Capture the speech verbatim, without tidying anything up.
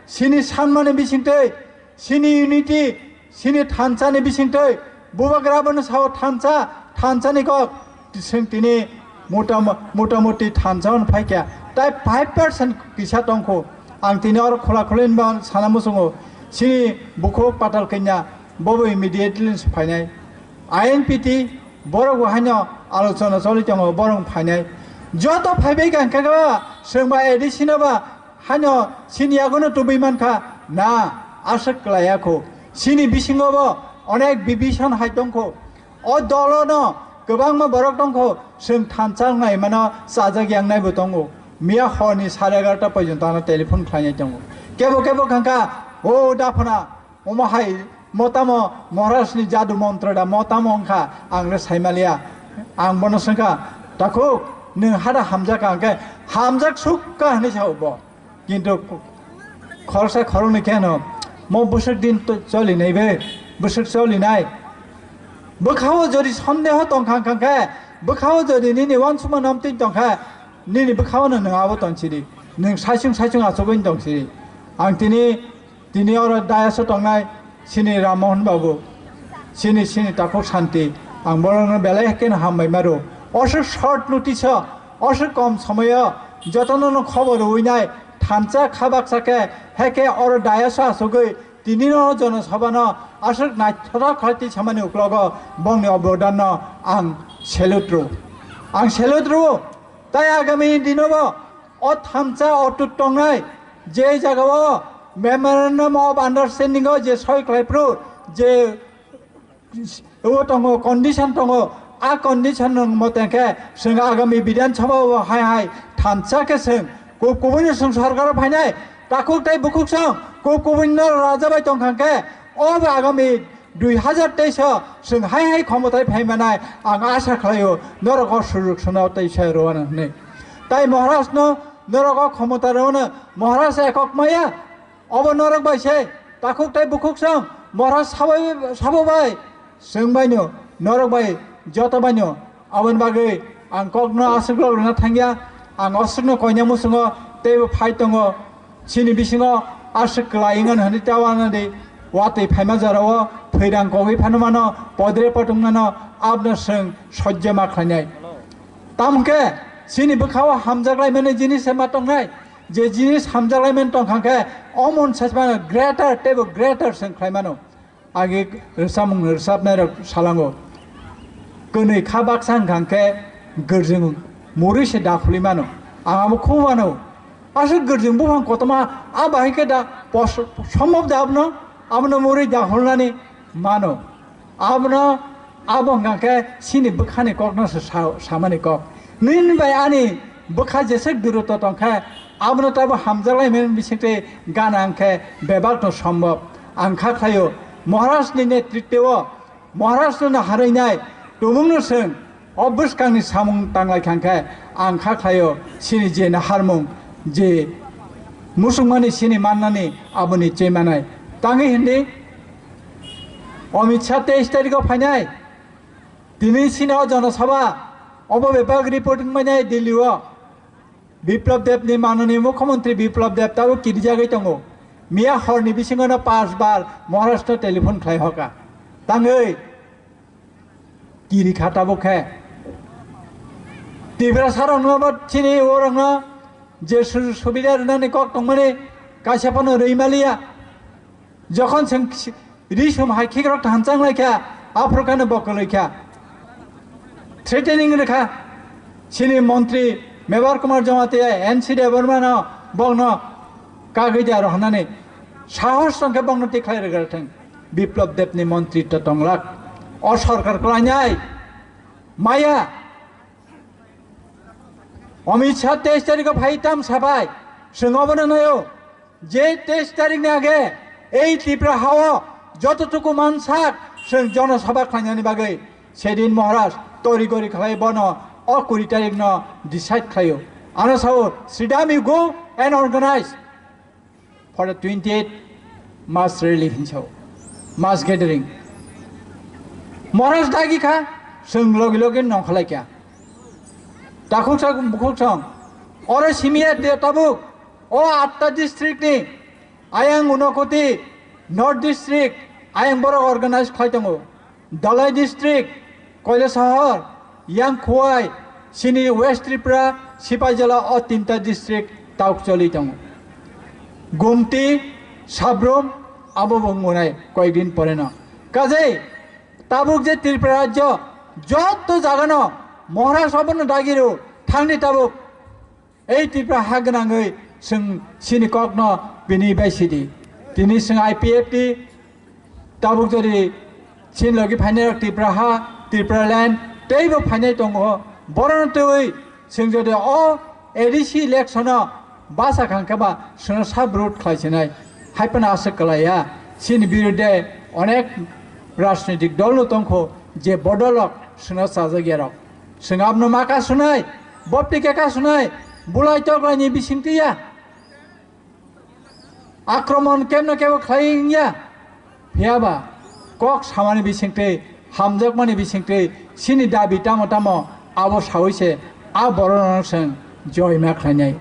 Sini sanmani bisingtwi, sini unity, sini thansa ni bisingtwi, bubagra bono sao thansa, thansa ni kok, sing tini mota, motamuti thansa on phaikya, tai five percent kisa tongkho. Ang tini oro khula khulin ba sana musungo, sini bukhuk patal kanya, bobo immediately phainai. I N P T, borok bo haino alochona choli tongo, borok phainai. Joto phaibai kha hwnkhe ba, swngba A D C no ba, haino sini yagono tubui mankha, na, aswk klaiya kho. Sini bisingo bo onek bibison hai tongkho. O dolo no kwbangma borok tongkho, swng thansa wngnaimano chajak yangnai bo tongo. Miya horni sare egarota porjonto ano telephone khlainai tongo. Kebo kebo kha hwnkha, o daphna, omo hai mo tamo Maharaj ni jadu montro da, mo tamo wngkha, ang le saimaliya. Ang bono swngkha, "Takhuk, nwng hada hamjak kha?" Hwnkhe, "Hamjak suk kha," hinwi sao bo. Kintu khoroksa khoroknwi khe no, mo bwswk din to cholinai be, bwswk cholinai. Bwkhao jodi sondeho tongkha, hwnkha khe, bwkhao jodi nini uansukma nomtwi tongkha, nini bwkhao no nwng abo tong sidi. Nwng saichung saichung achugwi tong sidi. Ang tini Tini oro dayas o tongnai sini Ram Mohan Babu, sini, sini takhuk Santi, ang borokno belai kheno hambai maro. Aswk short notice o, aswk kom somoyo jotono no khobor rwinai thansa kha baksa khe, heke oro dayas o asugwi tini no jonosabha no aswk naithotok khlai twi samani uklogo bongni obodan no ang salute rw. Ang salute rw. Tai agami dinobo o thansa otut tongnai, je jagao memorandum of understanding o je soi khlai phuru, je o tongo, condition tongo, a condition rok mote khe chwng agami Bidhan Sabha o hai hai thansa khe chwng ku-, kubuni chwng sorkar o phainai, takhuk tai bukhuk chwng ku-, kubuni no raja bai tongkha khe o agami dui hazar teis o chwng hai hai khomotai phai manai ang asa khlaio, norok o sujuk swnao tei sai rwano hwnwi. Tai Maharaj no norok o khomota rwano, Maharaj ekok maya, obo norok bai se takhuk tai bukhuk song, Maharaj sabo, sabo bai chwng bai no, norok bai joto bai no. Aboni bagwi ang kokno aswk rok rwna thangya, ang aswkno koina muchungo teibo phai tongo. Chini bisingo aswk kwlai wngmani hwnwi ta uanadi watwi phaima jorao thwirang kogwi phano mano, podre potung mano, abno chwng sojjo ma khlainai. Tamo khe chini bwkhao hamjaklaimani jinis se ma tongnai, je jinis hamjaklaimani tongkha khe omo se mano greater teibo greater chwng khlai mano. Agi rwchapmung rwchapnairok salango. Kwnwi kha baksa wngkha hwnkhe gwrjwng murui se dakhulwi mano. Ang abo khung mano. Aswk gwrjwng buphang kotorma a bahai khe da pos-, sombhob da abono, abono murui dakhulnani mano. Abono, abo hwnkha khe chini bwkhani kokno se sa-, samani kok. Nini bai ani bwkha jeswk durotto tongkhe, abono tabo hamjaklaimani bisingtwi gana hwnkhe bebakno sombhob. Ang kha khlaio, Maharajni netritwo, Maharajno naharwinai tumungno chwng o bwskangni samung tanglaikha hwnkhe, ang kha khlaio, chini je naharmung, je muchungmani chini mannani aboni chwi manai. Tangwi hindi, Amit Shah teis tarikho phainai, tini chini o Jana Sabha, obo bebak reporting mainai Delhi o. Biplab Deb ni manani Mukhyamantri Biplab Deb tabo kirijagwi tongo. Miya horni bisingo no panch bar Maharashtra telephone khlai hoka. Tangwi kiri kha tabo khe. Tiprasa rokno bo chini o rokno je su-, subida rwnani kok tongmani kaisa phano rwi maliya. Jokhon chwng risum hai khikrok thanchang lai kha, aphuru kheno bo kwlwi kha. Threatening rwkha. Chini montri Mebar Kumar Jamatia, N C Debbarma no bokno kagwi dia rw hwnani sahos tong khe bokno tikhlai rwgra thwng. Biplab Debni montri to tonglak. O sorkar kwlainai. Maya. Amit Shah teis tarikho phai tam sabai. Chwng obono naio. Je teis tarikni age ei Tripura hao jototuku mansak chwng Jana Sabha khlainani bagwi sedin Maharaj tori gori khlai bono o kuri tarikno decide khlaio. Ano sao, Sridham, you go and organize for the twenty-eight mass rally hinsao, mass gathering. Maharaj dagi kha, chwng logi logi nongkhlai kha. Takhuk sa bukhuk song. Oro simiya de tabuk. O atta district ni Ayang Unakoti, North District, ayang borok organize khlai tongo. Dhalai District, Kailasahar, Yangkhwai, chini West Tripura, Sipaijala o tinta district tabuk choli tongo. Gumti, Sabrum, abo bo wngnai koyekdin poreno. Kajei, tabuk je Tripura rajyo, jotto jagano, Maharashtra bono dagiro, thangdi tabuk. Ei Tripura ha gwnangwi chwng chini kokno bini bai sidi. Tini chwng I P F T tabuk jodi chini logi phainai rok Tripura ha, Tripura land teibo phainai tongo. Borokno twiwi chwng jodi o A D C election o basa khang khe ba chwngno sub road khlai sinai. Hai phano aswk kwlaiya. Chini birudhe onek rajnitik dol no tongkho je bodolok chwngno chajak ya rok. Chwng abno ma kasunai, bopti khe kasunai, bulai toklaini bisingtwi ya. Akromon kemno kebo khlai wngya. Phiyaba kok samani bisingtwi, hamjakmani bisingtwi, chini dabi tamo tamo abo sawi se a borokno chwng joy ma khlainai.